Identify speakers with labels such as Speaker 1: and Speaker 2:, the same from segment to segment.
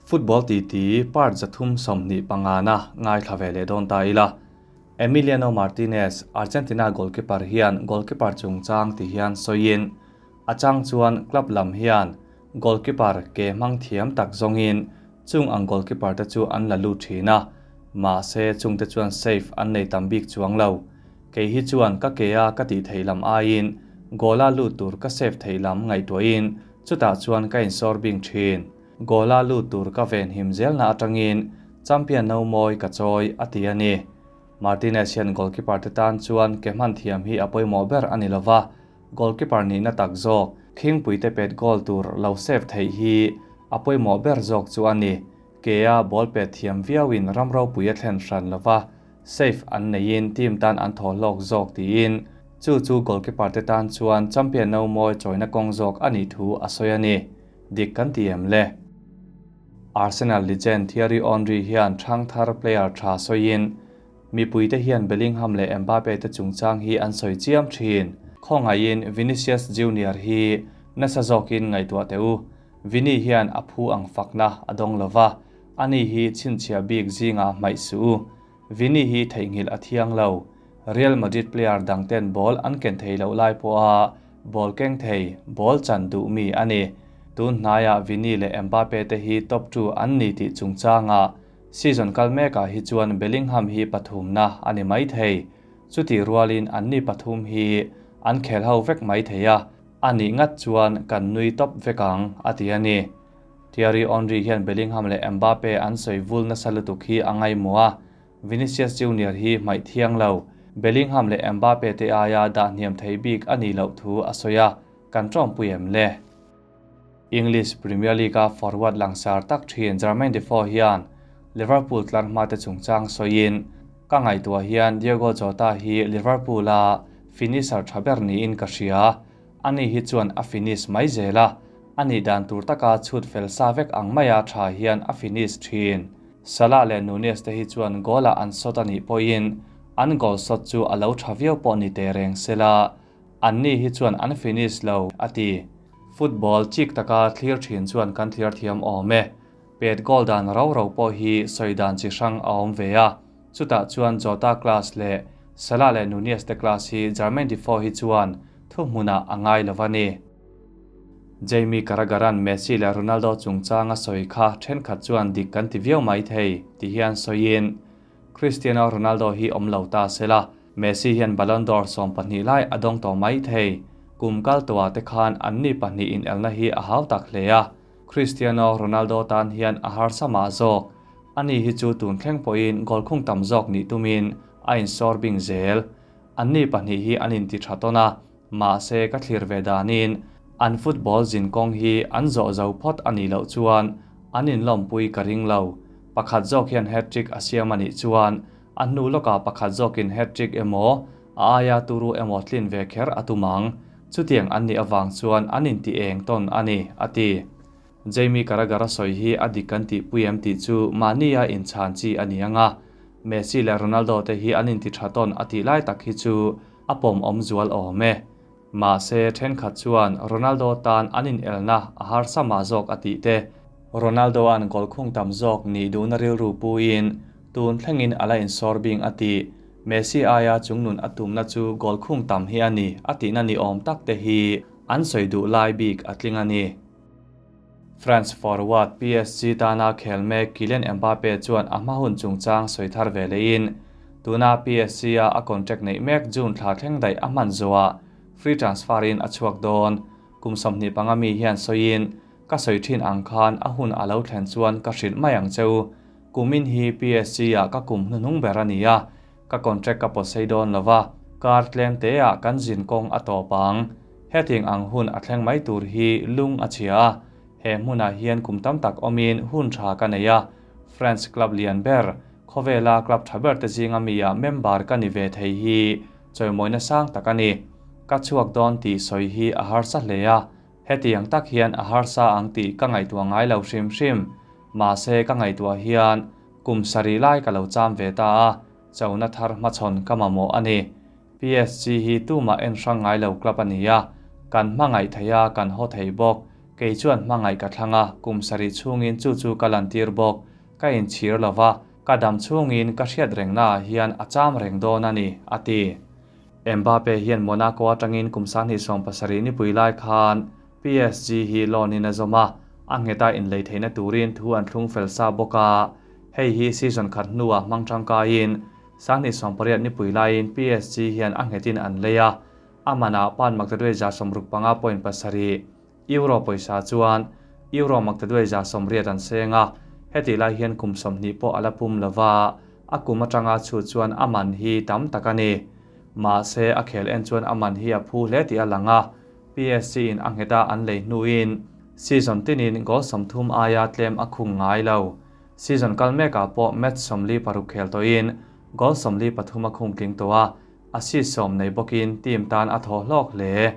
Speaker 1: Football titi part 325 na ngaithla ve leh dawn ta ila. Emiliano Martinez, Argentina goalkeeper hian goalkeeper chungchang ti hian sawiin, a chang chuan club lam hian goalkeeper ke hmang thiam tak zawngin chung ang goalkeeper te chu an la lut thin a, mahse chungte chuan save an nei tam bik chuang lo. Kei hi chuan ka ke a ka tih theih lam aiin goal-a lut tur ka save theih lam ngaihtuahin chutah chuan ka insawr bing thin. Goal-a lut tur ka venhim zelna atangin champion no mawi ka chawi, a ti a ni. Martinez hian goalkeeper te tan chuan ke hman thiam hi a pawimawh ber a ni lova, goalkeeper nihna tak zawk khingpuite pet goal tur lo save theih hi a pawimawh ber zawk chu a ni. Ke-a ball pet thiam viauin ram ropui a thlen hran lova, save an neiin team tan an thaw hlawk zawk tiin chu chu goalkeeper te tan chuan champion no mawi chawina kawng zawk a nih thu a sawi a ni. Dik kan ti em le? Arsenal legend Thierry Henry hian thangthar player tha sawiin mipuite hian Bellingham leh Mbappe te chungchang hi an sawi chiam thin. Khawngaihin Vinicius Junior hi nasa zawkin ngaihtuah teh u. Vini hian a phu ang fakna a dawng lova, ani hi chhinchhiah bik zingah hmaih suh u. Vini hi theihnghilh a thiang lo. Real Madrid player dangten ball an ken thei loh lai pawha ball keng thei, ball chan duh mi a ni. Tun hnaiah Vini leh Mbappe te hi top two an ni tih chungchangah season kal mekah hi chuan Bellingham hi pathumna a ni mai thei. Chutih rualin anni pathum hi an khel ho vek mai thei a, a nih ngat chuan kan nui tawp vek ang, a ti a ni. Thierry Henry hian Bellingham leh Mbappe an sawi vul nasa lutuk hi a ngaihmawh a, Vinicius Junior hi hmaih thiang lo, Bellingham leh Mbappe te aia dah hniam thei bik a nih loh thu a sawi a, kan tawngpui em le? English Premier League-a forward langsar tak thin Jermaine Defoe hian Liverpool tlar hmate chungchang sawiin, Ka ngaihtuah hian Diogo Jota hi Liverpool-a finisher tha ber niin ka hria. Ani hi chuan a finish mai zel a, a nih dan tur taka chhut fel sa vek ang maia tha hian a finish thin. Salah leh Nunez te hi chuan goal-ah an shot a nih pawhin an goal shot chu a lo tha viau pawh ni teh reng sela, anni hi chuan an finish lo, a ti. Football chik taka thlir thin chuan kan thlir thiam awm e. Pet goal dan rau rau pawh hi sawi dan chi hrang a awm ve a, chutah chuan Jota class leh Salah leh Nunez te class hi Jermaine Defoe hi chuan thuhmunah a ngai lo a ni. Jamie Carragher-a'n Messi leh Ronaldo chungchang a sawi kha thenkhat chuan dik kan ti viau mai thei ti hian sawiin, Cristiano Ronaldo hi awm lo ta se la, Messi hian Ballon d'Or 12 lai a dawng tawh mai thei. Kum kal tawhah te khan anni pahnih inelna hi a hau tak hle a, Cristiano Ronaldo tan hian a harsa mah zawk. Ani hi chu tun thleng pawhin goal khung tam zawk nih tumin a insawr bing zel. Anni pahnih hi an inti tha tawn a, mahse ka thlir ve danin an football zin kawng hi an zawh zo phawt a nih loh chuan an inlawmpui ka ring lo. Pakhat zawk hian hat-trick a siam a nih chuan a hnu lawkah pakhat zawkin hat-trick emaw a aia turu emaw tlin ve kher a tum ang. Chutiang an nih avang chuan an inti eng tawn a ni, a ti. Jamie Carragher a sawi hi a dik kan tihpui em tih chu mahnia inchhan chi a ni ang a, Messi leh Ronaldo te hi an inti tha tawn a tih lai tak hi chu a pawm awm zual awm e. Mahse, thenkhat chuan Ronaldo tan an inelna a harsa mah zawk a tih te, Ronaldo-a'n goal khung tam zawk nih duhna rilru puiin tun thlengin a la insawr bing a tih, Messi aia chungnun a tumna chu goal khung tam hi a ni a tihna ni awm tak te hi an sawi duh lai bik a tling a ni. France forward PSG tana khel mek Kylian Mbappe chuan a hma hun chungchang sawi thar ve lehin, tuna PSG-a a contract neih mek June thla thleng daih a hman zuah free transfer-in a chhuak dawn. Kum 25 mi hian sawiin, Ka sawi thin ang khan a hun a lo thlen chuan ka hrilh mai ang cheu. Kumin hi PSG-ah ka kum hnuhnung ber a ni a, ka contract ka pawtsei dawn lo va, kar tlem teah kan zin kawng a tawp ang. Hetiang ang hun a thleng mai tur hi lung a chhia a, he hmunah hian kum tam tak awmin hun tha ka nei a, France club lian ber, khawvela club tha ber te zinga mi-ah member ka ni ve thei hi chawimawina sang tak a ni. Ka chhuak dawn tih sawi hi a harsa hle a, hetiang tak hian a harsa ang tih ka ngaihtuah ngai lo hrim hrim. Mahse ka ngaihtuah hian kum sarih lai ka lo cham ve ta a, chona thar hmachhawn ka mamawh a ni. PSG hi tumah en hrang ngai lo club a ni a, kan hmangaih thei a, kan haw thei bawk. Kei chuan hmangaih ka thlang a, kum sarih chhungin chu chu ka lantir bawk. Ka inchhir lo va, ka dam chhungin ka hriat rengnaah hian a cham reng dawn a ni, a ti. Mbappe hian Monaco atangin kum 2017 nipui lai khan PSG hi loan in a zawm a, a ngheta inlei theihna turin thu an thlung fel sa bawk a. Hei hi season khat hnuah hmang tangkaiin 2018 nipui laiin PSG hian a nghetin an lei a, a manah pan maktaduai 65.7 euro pawisa chuan euro maktaduai 180 an seng a, hetih lai hian kum 20 pawh a la pum lo va, a kum atanga chhut chuan a man hi tam tak a ni. Mahse, a khel en chuan a man hi a phu hle tih a lang a, PSG in a ngheta an lei hnuin season tinin goal 30 aia tlem a khung ngai lo. Season kal mekah pawh match 46 khel tawhin goal 43 a khung tling tawh a, assist 10 nei bawkin team tan a thaw hlawk hle.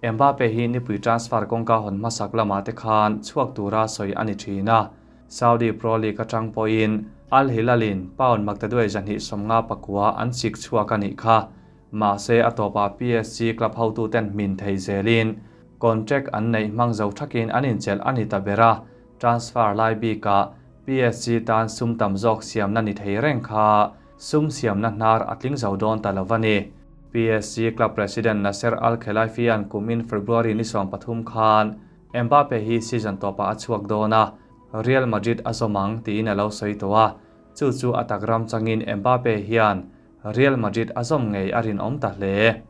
Speaker 1: Mbappe hi nipui transfer kawngka hawn hmasak lamah te khan chhuak tura sawi a ni thin a. Saudi Pro League atang pawhin Al Hilal-in pound maktaduai 259 an chik chhuak a nih kha. Mahse, a tawpah PSG club hotuten hmin thei zelin contract an neih hmang zo thakin an inchelh a ni ta ber a, transfer lai bikah PSG tan sum tam zawk siamna ni thei reng kha sum siamna hnar a tling zo dawn ta lo a ni. PSG club president Nasser Al-Khelaifi-a'n kumin February ni 13 khan Mbappe hi season tawpah a chhuak dawn a, Real Madrid a zawm ang tiin a lo sawi tawh a, chu chu a tak ram changin Mbappe hian Real Madrid a zawm ngei a rinawm ta hle.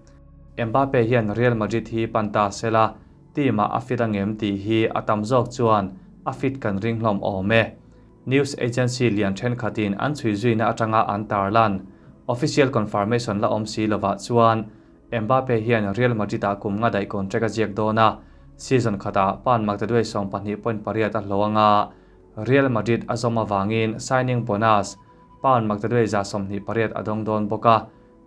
Speaker 1: Mbappe hian Real Madrid hi pan ta sela, team-ah a fit angem tih hi a tam zawk chuan a fit kan ring hlawm awm e. News agency lian thenkhatin an chhui zuina atanga an tarlan official confirmation la awm si lovah chuan Mbappe hian Real Madrid-ah kum nga daih contract a ziak dawn a, season khatah pan maktaduai 12.8 a hlawh anga Real Madrid a zawm avangin signing bonus pound maktaduai 128 a dawng dawn bawk a,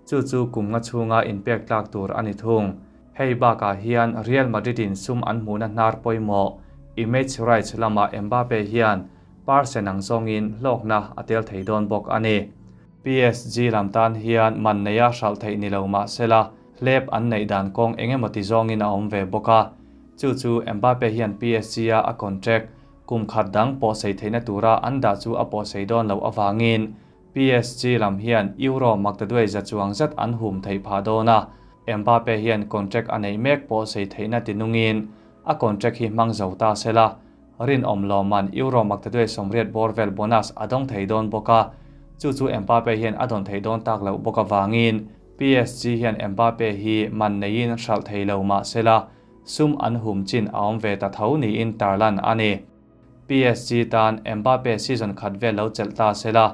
Speaker 1: chu chu kum nga chhunga inpek tlak tur a ni thung. Hei bakah hian Real Madrid-in sum an hmuhna hnar pawimawh image rights lamah Mbappe hian percent ang zawngin hlawkna a tel thei dawn bawk a ni. PSG lam tan hian man neia hralh theih ni lo mah sela, hlep an neih dan kawng eng emaw ti zawngin a awm ve bawk a. Chu chu Mbappe hian PSG-a a contract kum khat dang pawhsei theihna tura an dah chu a pawhsei dawn loh avangin PSG lam hian euro maktaduai za chuang zet an hum theih phah dawn a, Mbappe hian contract a neih mek pawhsei theihna ti nungin a contract hi hmang zo ta sela, rinawm lawman euro maktaduai 80 bawr vel bonus a dawng thei dawn bawk a, chu chu Mbappe hian a dawn thei dawn tak loh bawk avangin PSG hian Mbappe hi man neiin hralh thei lo mah sela, sum an hum chin a awm ve ta tho niin tarlan a ni. PSG tan Mbappe season khat vel lo chelh ta sela,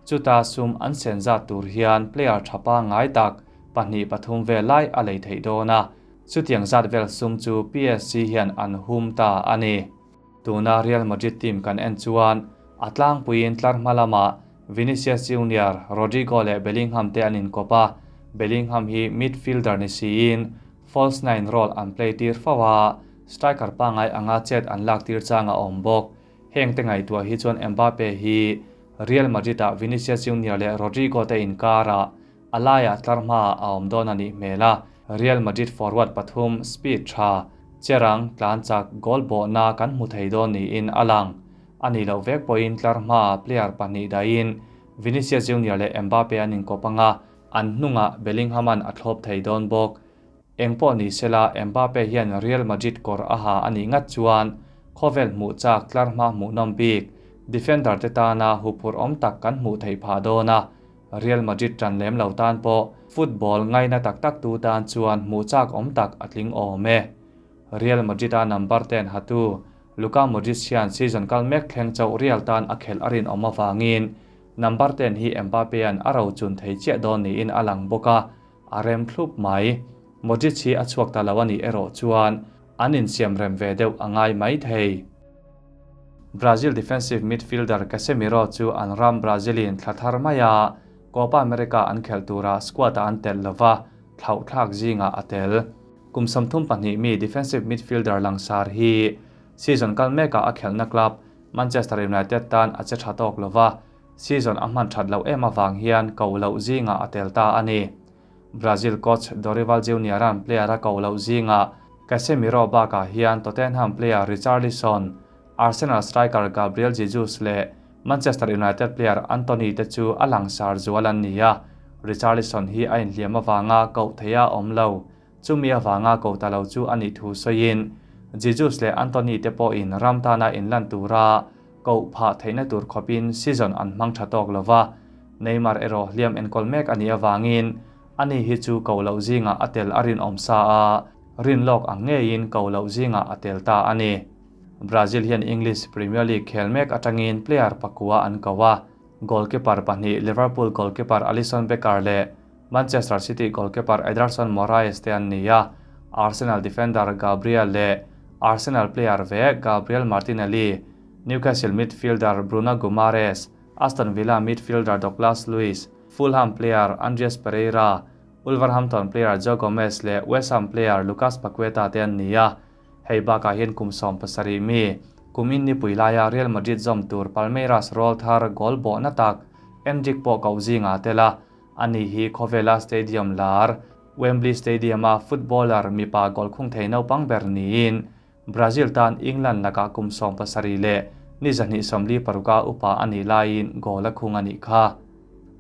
Speaker 1: chuta sum an sen zat tur hian player tha pangngai tak pahnih pathum vel lai a lei theih dawn a, chutiang zat vel sum chu PSG hian an hum ta a ni. Tuna Real Madrid team kan en chuan a tlangpuiin tlar hma lamah Vinicius Junior, Rodrygo leh Bellingham te an inkawp a, Bellingham hi midfielder ni siin false nine role an play tir fo a, striker pangngai anga chet an lak tir chang a awm bawk. Heng te ngaihtuah hi chuan Mbappe hi Real Madrid-ah Vinicius Junior leh Rodrygo te inkarah a laiah tlar hmaah a awm dawn a nih hmel a, Real Madrid forward pathum speed tha, cherang, tlan chak, goal bawhna kan hmu thei dawn niin a lang. A nih loh vek pawhin tlar hmaah player pahnih dahin Vinicius Junior leh Mbappe an inkawp anga, an hnungah Bellingham-a'n a thlawp thei dawn bawk. Engpawh ni sela Mbappe hian Real Madrid kawr a ha a nih ngat chuan khawvel hmuh chak tlar hma hmuhnawm bik defender te tana huphurh awm tak kan hmuh theih phah dawn a, Real Madrid tan lem lo tan pawh football ngaina tak tak tu tan chuan hmuh chak awm tak a tling awm e. Real Madrid-a number 10 hatu Luka Modric hian season kal mek thleng chauh Real tan a khelh a rinawm avangin number 10 hi Mbappe-a'n a ro chun thei chiah dawn niin a lang bawk a, a rem thlup mai. Modric hi a chhuak ta lo a nih erawh chuan an insiam rem ve deuh a ngai mai thei. Brazil defensive midfielder Casemiro chu an ram Brazil-in thla thar mai a, Copa America an khelh tura squad-ah an tel lova, thlauhthlak zingah a tel. Kum 32 mi defensive midfielder langsar hi season kal mekah a khelhna club Manchester United tan a che tha tawk lova, season a hman that loh em avang hian ko loh zingah a tel ta a ni. Brazil coach Dorival Junior-a'n player a ko loh zingah Casemiro bakah hian Tottenham player Richarlison, Arsenal striker Gabriel Jesus leh Manchester United player Antony te chu a langsar zual an ni a, Richarlison hi a inhliam avanga koh theih a awm lo. Chumi avanga ko ta lo chu a nih thu sawiin, Jesus leh Antony te pawhin ram tana inlan tura koh phah theihna tur khawpin season an hmang tha tawk lo va, Neymar erawh hliam enkawl mek a nih avangin ani hi chu ko loh zingah a tel a rinawm sa a, rin lawk ang ngeiin ko loh zingah a tel ta a ni. Brazil hian English Premier League khel mek atangin player pakua an ko a, goalkeeper pahnih Liverpool goalkeeper Alisson Becker leh Manchester City goalkeeper Ederson Moraes te an ni a, Arsenal defender Gabriel leh Arsenal player ve Gabriel Martinelli, Newcastle midfielder Bruno Guimaraes, Aston Villa midfielder Douglas Luiz, Fulham player Andreas Pereira, Wolverhampton player Joe Gomez leh West Ham player Lucas Paqueta te an ni a. Hei bakah hian kum 17 mi, kum in nipui laia Real Madrid zawm tur Palmeiras rawlthar goal bawhna tak Endrick pawh koh zingah a tel a. Ani hi khawvela stadium lar, Wembley Stadium-a footballer mipa goal khung thei naupang ber niin Brazil tan England lakah kum 17 leh ni 246 upa a nih laiin goal a khung a nih kha.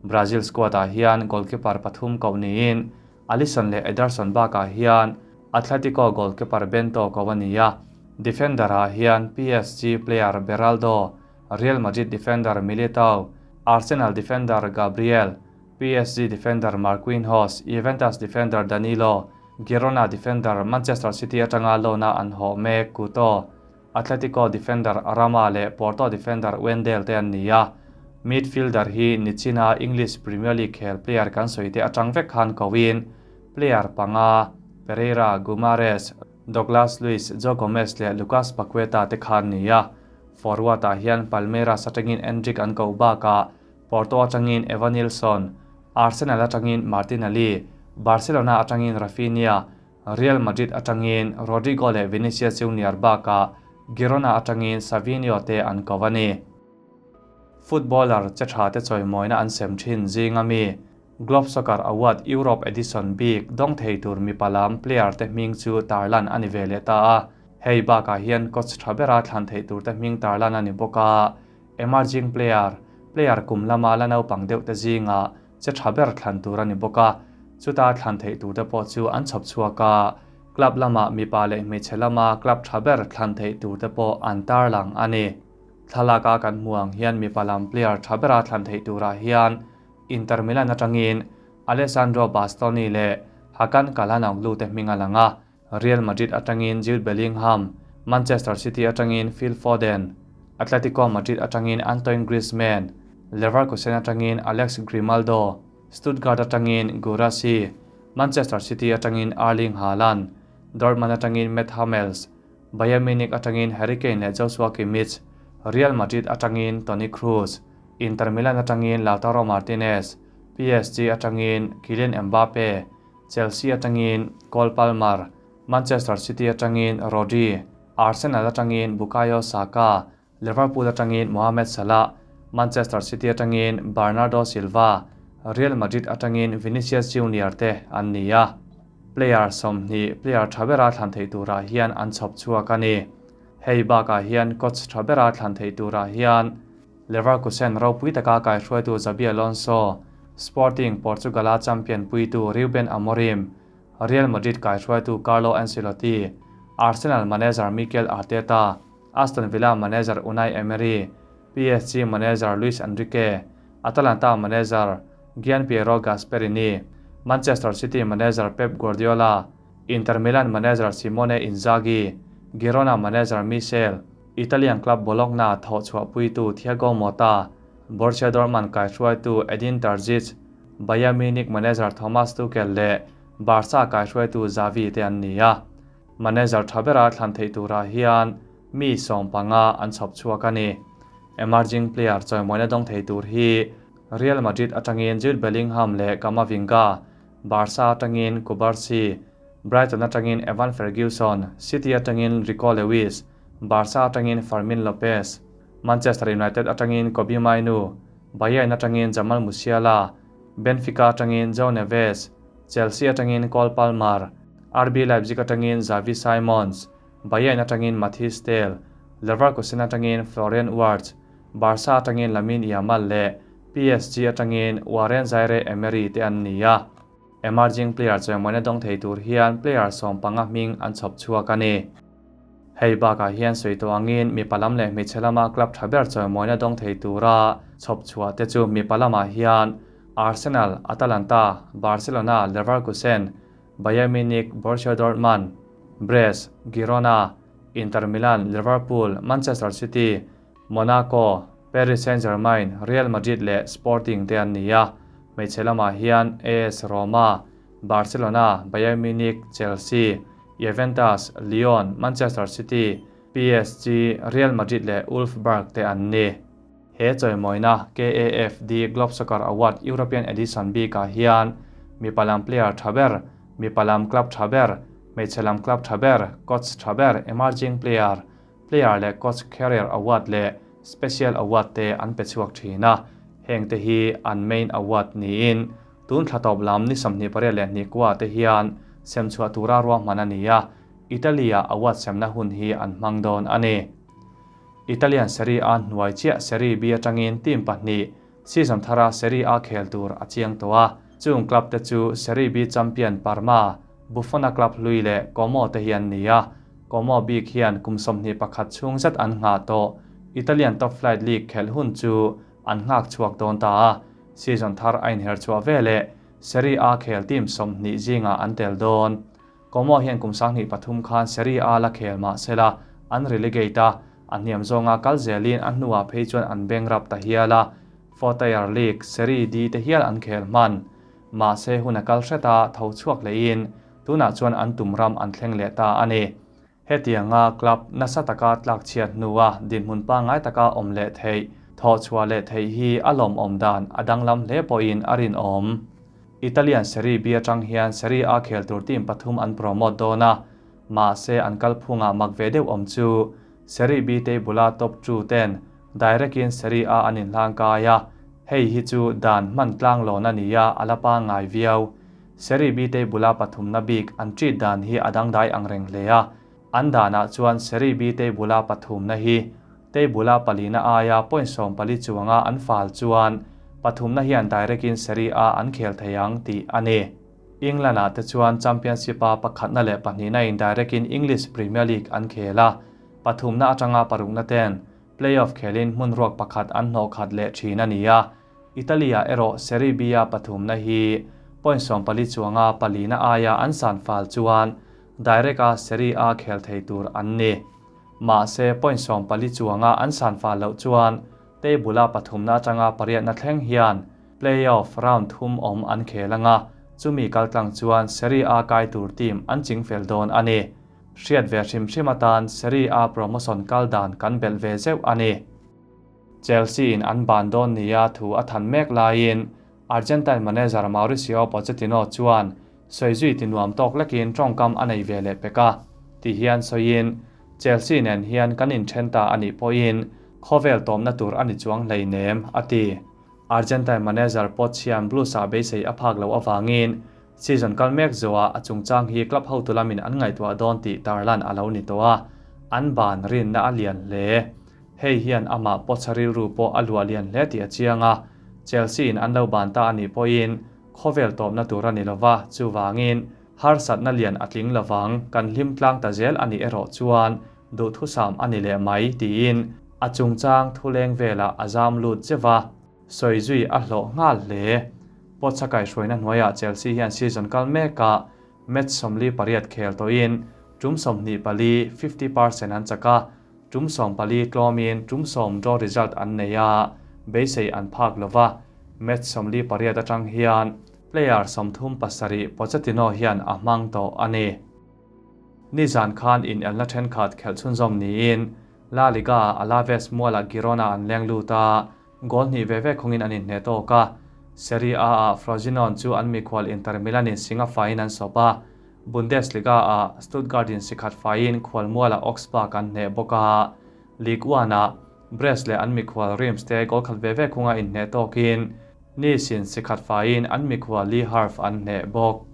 Speaker 1: Brazil squad-ah hian goalkeeper pathum koh niin Alisson leh Ederson bakah hian Atletico goalkeeper Bento ko a ni a, defender-ah hian PSG player Beraldo, Real Madrid defender Militao, Arsenal defender Gabriel, PSG defender Marquinhos, Juventus defender Danilo, Girona defender Manchester City atanga loan-a an hawh mek Couto, Atletico defender Rama leh Porto defender Wendel te an ni a. Midfielder hi nichina English Premier League khel player kan sawi te atang vek khan koin player panga Pereira, Guimaraes, Douglas Luiz, Joe Gomez leh Lucas Paqueta te khan ni a. Forward-ah hian Palmeiras atangin Endrick an koh bakah Porto atangin Evanilson, Arsenal atangin Martinelli, Barcelona atangin Raphinha, Real Madrid atangin Rodrygo leh Vinicius Junior bakah Girona atangin Savinho te an ko a ni. Footballer che tha te chawimawina an sem thin zinga mi Globe Soccer Award Europe Edition bik dawng thei tur mipa lam player te hming chu tarlan a ni ve leh ta a. Hei bakah hian coach tha bera thlan theih tur te hming tarlan a ni bawk a. Emerging player, player kum lama la naupang deuh te zinga che tha ber thlan tur a ni bawk a, chuta thlan theih tur te pawh chu an chhawp chhuak a, club lama mipa leh hmeichhe lama club tha ber thlan theih tur te pawh an tarlang a ni. Thlalaka kan hmuh ang hian mipa lam player tha bera thlan theih turah hian Inter Milan atangin Alessandro Bastoni leh Hakan Calhanoglu te hming a lang a, Real Madrid atangin Jude Bellingham, Manchester City atangin Phil Foden, Atletico Madrid atangin Antoine Griezmann, Leverkusen atangin Alex Grimaldo, Stuttgart atangin Guirassy, Manchester City atangin Erling Haaland, Dortmund atangin Matt Hummels, Bayern Munich atangin Harry Kane leh Joshua Kimmich, Real Madrid atangin Toni Kroos, Inter Milan atangin Lautaro Martinez, PSG atangin Kylian Mbappe, Chelsea atangin Cole Palmer, Manchester City atangin Rodri, Arsenal atangin Bukayo Saka, Liverpool atangin Mohamed Salah, Manchester City atangin Bernardo Silva, Real Madrid atangin Vinicius Junior te an ni a. Player 20 player tha bera thlan theih turah hian an chhawp chhuak a ni. Hei bakah hian coach tha bera thlan theih turah hian Leverkusen ropui taka kaihruaitu Xabi Alonso, Sporting Portugal-a champion puitu Ruben Amorim, Real Madrid kaihruaitu Carlo Ancelotti, Arsenal manager Mikel Arteta, Aston Villa manager Unai Emery, PSG manager Luis Enrique, Atalanta manager Gian Piero Gasperini, Manchester City manager Pep Guardiola, Inter Milan manager Simone Inzaghi, Girona manager Michel, Italian club Bologna thawh chhuah puitu Thiago Motta, Borussia Dortmund kaihruaitu Edin Terzic, Bayern Munich manager Thomas Tuchel leh Barca kaihruaitu Xavi te an ni a. Manager tha bera thlan theih turah hian mi 15 an chhawp chhuak a ni. Emerging player chawimawina dawng thei tur hi Real Madrid atangin Jude Bellingham leh Camavinga, Barca atangin Cubarsi, Brighton atangin Evan Ferguson, City atangin Rico Lewis, Barca atangin Fermin Lopez, Manchester United atangin Kobbie Mainoo, Bayern atangin Jamal Musiala, Benfica atangin João Neves, Chelsea atangin Cole Palmer, RB Leipzig atangin Xavi Simons, Bayern atangin Mathys Tel, Leverkusen atangin Florian Wirtz, Barca atangin Lamine Yamal leh PSG atangin Warren Zaire-Emery te an ni a. Emerging player chawimawina dawng thei tur hian player 15 hming an chhawp chhuak a ni. Hei bakah hian sawi tawh angin mipa lam leh hmeichhe lama club tha ber chawimawina dawng thei tura chhawp chhuah te chu mipa lamah hian Arsenal, Atalanta, Barcelona, Leverkusen, Bayern Munich, Borussia Dortmund, Brest, Girona, Inter Milan, Liverpool, Manchester City, Monaco, Paris Saint-Germain, Real Madrid leh Sporting te an ni a. Hmeichhe lamah hian AS Roma, Barcelona, Bayern Munich, Chelsea, Juventus, Lyon, Manchester City, PSG, Real Madrid leh Wolfsburg te an ni. He chawimawina KAFD Globe Soccer Award European Edition bikah hian mipa lam player tha ber, mipa lam club tha ber, hmeichhe lam club tha ber, coach tha ber, emerging player, Player leh Coach Career Award leh Special Award te an pe chhuak thin a, heng te hi an main award niin tun thla tawp lam ni 28 te hian sem chhuah tura ruahman a ni a, Italy-ah award semna hun hi an hmang dawn a ni. Italian Serie A hnuai chiah Serie B atangin team pahnih season thara Serie A khel tur a chiang tawh a, chung club te chu Serie B champion Parma, Buffon-a club hlui leh Como te hi an ni a, Como bik hian kum 21 chhung zet an nghah tawh. Italian top flight league khelh hun chu an nghak chhuak dawn ta a, season thar a inher chhuah veleh Serie A khel team 20 zingah an tel dawn. Como hian kum 2003 khan Serie A la khel mah sela an relegate a, a hniam zawnga kal zelin a hnuah phei chuan an beng rap ta hial a, Fourth Tier League, Serie D te hial an khel hman. Mahse hun a kal hret a, tho chhuak lehin tunah chuan an tum ram an thleng leh ta a ni. Hetianga club nasa taka tlak chhiat hnua dinhmun pangngai taka awm leh theih, thawh chhuah leh theih hi a lawmawm dan a danglam hle pawhin a rinawm. Italian Serie B atang hian Serie A khel tur team pathum an promote dawn a, mahse an kalphungah mak ve deuh awm chu Serie B table-a top two ten direct-in Serie A an inhlangkai a, hei hi chu dan hman tlang lawn a ni a, a la pangngai viau. Serie B table-a pathumna bik an treat dan hi a dangdai ang reng hle a, an danah chuan Serie B table-a pathumna hi table-a palina aia point 14 chuanga an fal chuan pathumna hian direct-in Serie A an khel thei ang tih a ni. England-ah te chuan Championship-a pakhatna leh pahnihna in direct-in English Premier League an khel a, pathumna atanga parukna ten play-off khelin hmun ruak pakhat an hnawh khat leh thin a ni a. Italy-ah erawh Serie B-a pathumna hi point 14 chuanga palina aia an san fal chuan direct-a Serie A khel thei tur an ni. Mahse point 14 chuanga an san fal loh chuan table-a pathumna atanga pariatna thleng hian play-off round thum awm an khel anga, chumi kaltlang chuan Serie A kai tur team an ching fel dawn a ni. Hriat ve hrim hrim atan Serie A promotion kal dan kan belh ve zeuh a ni. Chelsea in an ban dawn nia thu a than mek laiin Argentine manager Mauricio Pochettino chuan sawizui ti nuam tawk lekin tawngkam a nei ve leh pek a. Ti hian sawiin, Chelsea nen hian kan inthen ta a nih pawhin khawvel tawmna tur a ni chuang hleinem, a ti. Argentine manager Poch hian Blues-ah beisei a phak loh avangin season kal mek zawhah a chungchang hi club hotu lamin an ngaihtuah dawn tih tarlan a lo ni tawh a, an ban rinna a lian hle. Hei hian amah Poch-a rilru pawh a luah lian hle tih a chiang a, Chelsea-in an lo ban ta a nih pawhin khawvel tawpna tur a ni lova, chuvangin harsatna lian a tling lovang, kan hlim tlang ta zel a nih erawh chuan duhthusam a ni leh mai tiin a chungchang thuleng velah a zam lut zeuh a, sawi zui a hlawh nghal hle. Poch-a kaihhruaina hnuaiah Chelsea hian season kal mekah match 48 khel tawhin tum 24, 50%, an chak a, tum 14 tlawmin tum 10 draw result an nei a, beisei an phak lova, match 48 atang hian player 37 Pochettino hian a hmang tawh a ni. Nizan khan in elna thenkhat khelh chhunzawm niin La Liga Alaves mualah Girona an leng lut a, goal hnih ve ve khawngin an inhne tawk a. Serie A ah Frosinone chu an mikhual Inter Milan in singa faiin an sawp a, Bundesliga ah Stuttgart in sikhat faiin khual mualah Augsburg an hneh bawk a. Ligue 1 ah Brest leh an mikhual Reims te goal khat ve ve khunga inhne tawkin Nice in sikhat faiin an mikhual Le Havre an hneh bawk.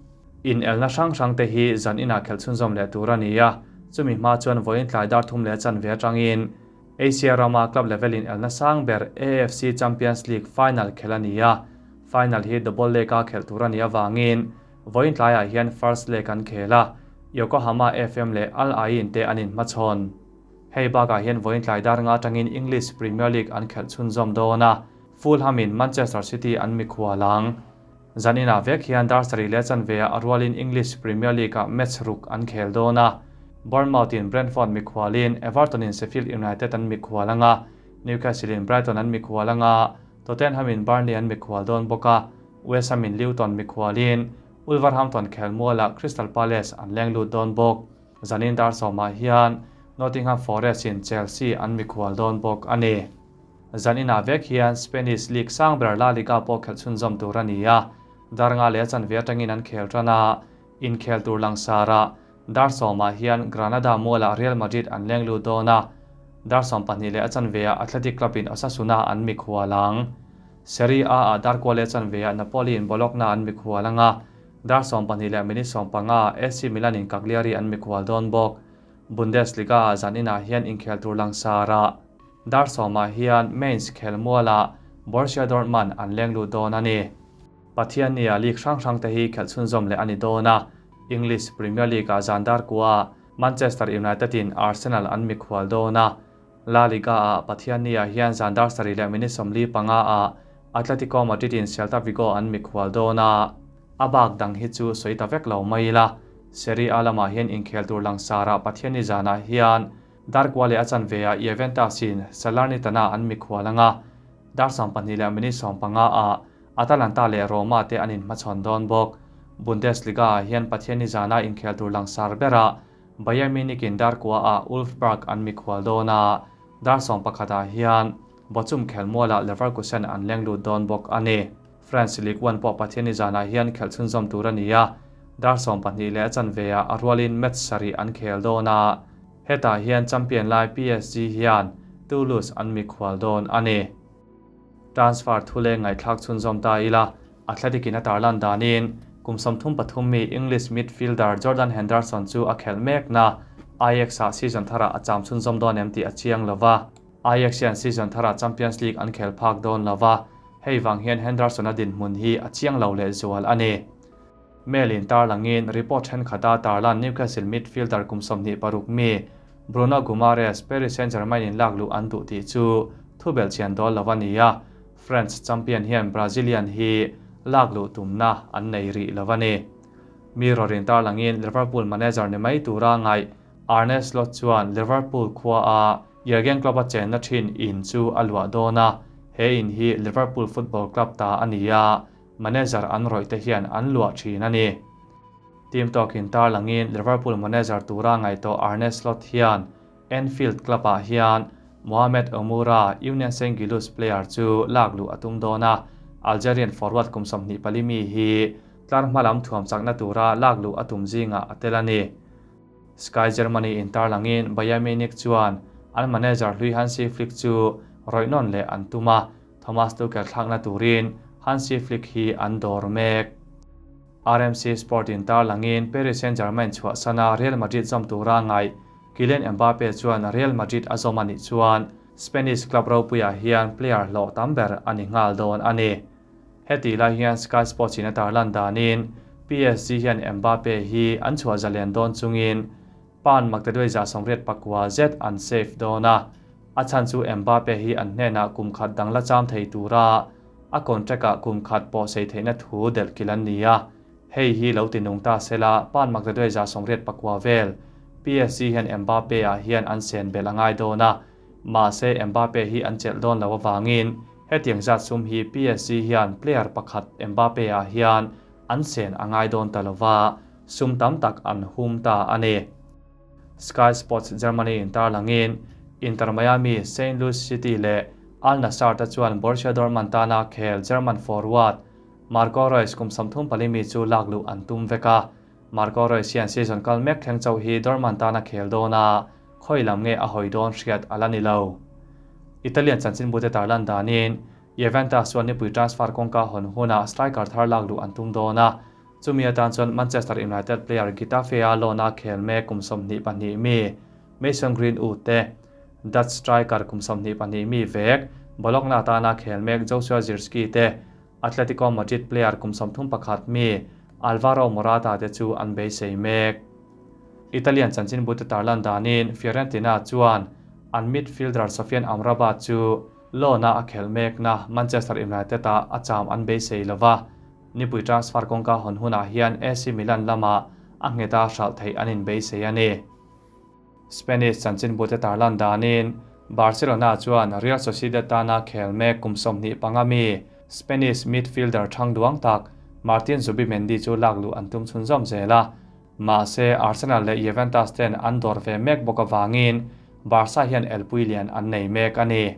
Speaker 1: Inelna hrang hrang te hi zan inah khelh chhunzawm leh tur a ni a, chumi hma chuan vawiin tlai dar thum leh chanve atangin Asia rama club level inelna sang ber AFC Champions League final khelh a ni a, final hi double leg-a khelh tur a nih avangin vawiin tlaiah hian first leg an khel a, Yokohama FM leh Al Ain te an inhmachhawn. Hei bakah hian vawiin tlai dar nga atangin English Premier League an khelh chhunzawm dawn a, Fulham in Manchester City an mikhual ang. Zaninah vek hian dar sarih leh chanveah a rualin English Premier League-ah match ruk an khel dawn a, Bournemouth in Brentford mikhualin Everton in Sheffield United an mikhual ang a, Newcastle in Brighton an mikhual ang a, Tottenham in Burnley an mikhual dawn bawk a, West Ham in Luton mikhualin Wolverhampton khelmualah Crystal Palace an leng lut dawn bawk. Zanin dar sawmah hian Nottingham Forest in Chelsea an mikhual dawn bawk a ni. Zaninah vek hian Spanish league sang ber La Liga pawh khelh chhunzawm tur a ni a, dar nga leh chanve atangin an khel tan a, inkhel tur langsarah dar sawmah hian Granada mualah Real Madrid an leng lut dawn a, dar 12 leh a chanveah Athletic Club in Osasuna an mikhual ang. Serie A ah dar kua leh chanveah Napoli in Bologna an mikhual ang a, dar 12 leh minute 15 AC Milan in Cagliari an mikhual dawn bawk. Bundesliga ah zaninah hian inkhel tur langsarah Dar sawmah hian Mainz khelmualah Borussia Dortmund an leng lut dawn a ni. Pathiannia league hrang hrangte hi khelh chhunzawm leh a ni dawn a, English Premier League-ah zan dar kuaah Manchester United-in Arsenal an mikhual dawn a, La Liga-ah Pathiannia hian zan dar sarih leh minute 45-ah Atletico Madrid-in Celta Vigo an mikhual dawn a, a bak dang hi chu sawi ta vek lo mai ila, Serie A lamah hian inkhel tur langsarah Pathianni zanah hian Darkua leh a chanveah Juventus-in Salernitana an mikhual ang a, dar 12 leh minute 15 ah Atalanta leh Roma te an inhmachhawn dawn bawk. Bundesliga-ah hian Pathianni zana inkhel tur langsar berah Bayern Munich-in Darkua-ah Wolfsburg an mikhual dawn a, dar 11 ah hian Bochum khelmualah Leverkusen an leng lut dawn bawk a ni. France Ligue 1 pawh Pathianni zanah hian khelh chhunzawm tur a ni a, dar 12 leh a chanveah a rualin match sarih an khel dawn a. Hetah hian champion lai PSG hian Toulouse an mikhual dawn a ni. Transfer thu leng ngaihthlak chhunzawm ta ila, Athletic in a tarlan danin kum 33 mi English midfielder Jordan Henderson chu a khelh mekna Ajax ah season tharah a cham chhunzawm dawn em tih a chiang lova. Ajax hian season tharah Champions League an khel phak dawn lova, hei vang hian Henderson a dinhmun hi a chiang lo lehzual a ni. Mail in tarlangin report thenkhat a tarlan Newcastle midfielder kum 26 mi Bruno Guimaraes Paris Saint-Germain in lak luh an duh tih chu thubelh chian dawl lo a ni a, French champion hian Brazilian hi lak luh tumna an nei rih lo a ni. Mirror in tarlangin Liverpool manager ni mai tura ngaih Arne Slot chuan Liverpool khua a Jurgen Klopp a chenna thin in chu a luah dawn a, he in hi Liverpool Football Club ta a ni a, manager an rawih te hian an luah thin a ni. Team talk-in tarlangin Liverpool manager tura ngaihtuah Arne Slot hian Anfield club-ah hian Mohamed Amoura, Union Saint-Gilloise player chu lak luh a tum dawn a, Algerian forward kum 24 mi hi tlar hma lam thuam chakna tura lak luh a tum zingah a tel a ni. Sky Germany in tarlangin Bayern Munich chuan an manager hlui Hansi Flick chu rawih nawn leh an tum a, Thomas Tuchel thlakna turin Hansi Flick hi an dawr mek. RMC Sport in tarlangin Paris Saint-Germain chhuahsana Real Madrid zawm tura ngaih Kylian Mbappe chuan Real Madrid a zawm a nih chuan Spanish club ropuiah hian player hlawh tam ber a ni nghal dawn a ni. Heti lai hian Sky Sports in a tarlan danin PSG hian Mbappe hi an chhuah zalen dawn chungin Pan maktaduai za sawmriat pakua zet an save dawn a, a chhan chu Mbappe hi an hnenah kum khat dang la cham thei tura a contract ah kum khat pawh sei theihna thu delh kil an ni a, hei hi lo ti nung ta sela pan maktaduai za sawmriat pakua vel PSG hian Mbappe ah hian an sen belh a ngai dawn a, mahse Mbappe hi an chelh dawn lo avangin hetiang zat sum hi PSG hian player pakhat Mbappe ah hian an sen a ngai dawn ta lova. Sum tam tak an hum ta a ni. Sky Sports Germany in tarlangin Inter Miami, Saint Louis City leh Al Nassr te chuan Borussia Dortmund tana khel German forward Marco Reus kum 34 mi chu lak luh an tum vek a. Marco Reus hian season kal mek thleng chauh hi Dortmund tana khel dawn a, khawi lam nge a hawi dawn hriat a la ni lo. Italian chanchinbu te tarlan danin Juventus chuan nipui transfer kawngka hawn hunah striker thar lak luh an tum dawn a. Chumi atan chuan Manchester United player Getafe-a loan-a khel mek kum 22 mi Mason Greenwood te, Dutch striker kum 22 mi vek Bologna tana khel mek Joshua Zirkzee te, Atletico Madrid player kum 31 mi Alvaro Morata te chu an beisei mek. Italian chanchinbu te tarlan danin Fiorentina chuan an midfielder Sofyan Amrabat chu loan-a a khelh mekna Manchester United-ah a cham an beisei lova. Nipui transfer kawngka hawn hunah hian AC Milan lamah a ngheta hralh theih an inbeisei a ni. Spanish chanchinbu te tarlan danin Barcelona chuan Real Sociedad tana khel mek kum 25 mi Spanish midfielder thang duang tak Martin Zubimendi chu lak luh an tum chhunzawm zel a. Mahse Arsenal leh Juventus ten an dawr ve mek bawk avangin Barca hian elpui lian an nei mek a ni.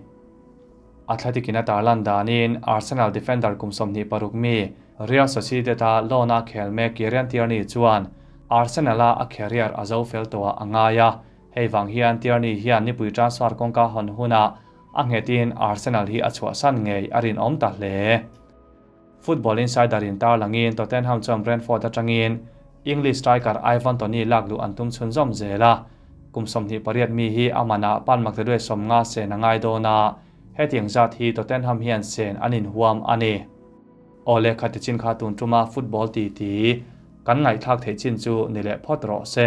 Speaker 1: Athletic in a tarlan danin Arsenal defender kum 26 mi Real Sociedad-a loan-a khel mek Kieran Tierney chuan Arsenal-a a career a zo fel tawh a ngai a. Hei vang hian Tierney hian nipui transfer kawngka hawn hunah a nghetin Arsenal hi a chhuahsan ngei a rinawm ta hle. Football Insider in tarlangin Tottenham chuan Brentford atangin English striker Ivan Toney lak luh an tum chhunzawm zel a. Kum 28 mi hi a manah pan maktaduai 50 sen a ngai dawn a, hetiang zat hi Tottenham hian sen an inhuam a ni. Awle khati chin kha tun tuma football ti ti kan ngaihthlak theih chin chu ni leh phawt rawh se.